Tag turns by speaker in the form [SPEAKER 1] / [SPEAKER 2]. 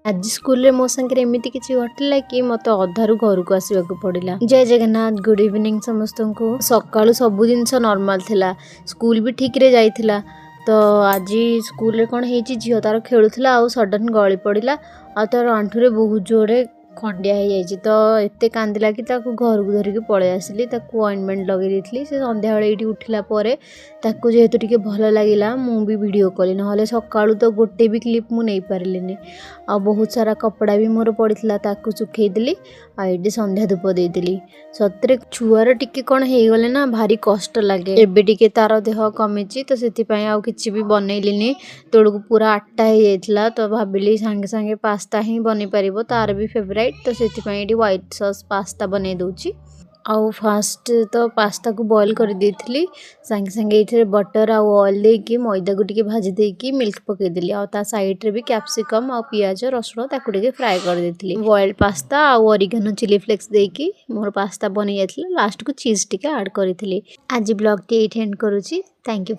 [SPEAKER 1] ଆଜି ସ୍କୁଲରେ ମୋ ସାଙ୍ଗରେ ଏମିତି କିଛି ଘଟିଲା କି ମୋତେ ଅଧାରୁ ଘରକୁ ଆସିବାକୁ ପଡ଼ିଲା। ଜୟ ଜଗନ୍ନାଥ, ଗୁଡ୍ ଇଭିନିଂ ସମସ୍ତଙ୍କୁ। ସକାଳୁ ସବୁ ଜିନିଷ ନର୍ମାଲ ଥିଲା, ସ୍କୁଲ ବି ଠିକ୍ରେ ଯାଇଥିଲା। ତ ଆଜି ସ୍କୁଲରେ କ'ଣ ହେଇଛି, ଝିଅ ତାର ଖେଳୁଥିଲା ଆଉ ସଡ଼ନ୍ ଗଳି ପଡ଼ିଲା ଆଉ ତାର ଆଣ୍ଠୁରେ ବହୁତ ଜୋରରେ ଖଣ୍ଡିଆ ହେଇଯାଇଛି। ତ ଏତେ କାନ୍ଦିଲା କି ତାକୁ ଘରକୁ ଧରିକି ପଳେଇ ଆସିଲି। ତାକୁ ଅଏଣ୍ଟମେଣ୍ଟ ଲଗେଇ ଦେଇଥିଲି। ସେ ସନ୍ଧ୍ୟାବେଳେ ଏଇଠି ଉଠିଲା ପରେ ତାକୁ ଯେହେତୁ ଟିକେ ଭଲ ଲାଗିଲା, ମୁଁ ବି ଭିଡ଼ିଓ କଲି, ନହେଲେ ସକାଳୁ ତ ଗୋଟେ ବି କ୍ଲିପ୍ ମୁଁ ନେଇପାରିଲିନି। ଆଉ ବହୁତ ସାରା କପଡ଼ା ବି ମୋର ପଡ଼ିଥିଲା, ତାକୁ ଶୁଖେଇଦେଲି ଆଉ ଏଇଠି ସନ୍ଧ୍ୟା ଧୂପ ଦେଇଦେଲି। ସତରେ ଛୁଆର ଟିକେ କ'ଣ ହେଇଗଲେ ନା ଭାରି କଷ୍ଟ ଲାଗେ। ଏବେ ଟିକେ ତାର ଦେହ କମିଛି, ତ ସେଥିପାଇଁ ଆଉ କିଛି ବି ବନେଇଲିନି। ତଳକୁ ପୁରା 8ଟା ହେଇଯାଇଥିଲା, ତ ଭାବିଲି ସାଙ୍ଗେ ସାଙ୍ଗେ ପାସ୍ତା ହିଁ ବନେଇ ପାରିବ, ତାର ବି ଫେଭରାଇଟ୍, ତ ସେଥିପାଇଁ ଏଇଠି ହ୍ୱାଇଟ୍ ସସ୍ ପାସ୍ତା ବନେଇ ଦେଉଛି। ଆଉ ଫାଷ୍ଟ ତ ପାସ୍ତାକୁ ବଏଲ୍ କରିଦେଇଥିଲି। ସାଙ୍ଗେ ସାଙ୍ଗେ ଏଇଥିରେ ବଟର୍ ଆଉ ଅଏଲ୍ ଦେଇକି ମଇଦାକୁ ଟିକେ ଭାଜି ଦେଇକି ମିଲ୍କ ପକାଇଦେଲି। ଆଉ ତା ସାଇଡ଼୍ରେ ବି କ୍ୟାପ୍ସିକମ୍ ଆଉ ପିଆଜ ରସୁଣ ତାକୁ ଟିକେ ଫ୍ରାଏ କରିଦେଇଥିଲି। ବଏଲ୍ଡ ପାସ୍ତା ଆଉ ଅରିଗାନୋ ଚିଲି ଫ୍ଲେକ୍ସ ଦେଇକି ମୋର ପାସ୍ତା ବନେଇ ଯାଇଥିଲା। ଲାଷ୍ଟକୁ ଚିଜ୍ ଟିକେ ଆଡ଼୍ କରିଥିଲି। ଆଜି ବ୍ଲଗ୍ଟି ଏଇଠି ଏଣ୍ଡ କରୁଛି। Thank you.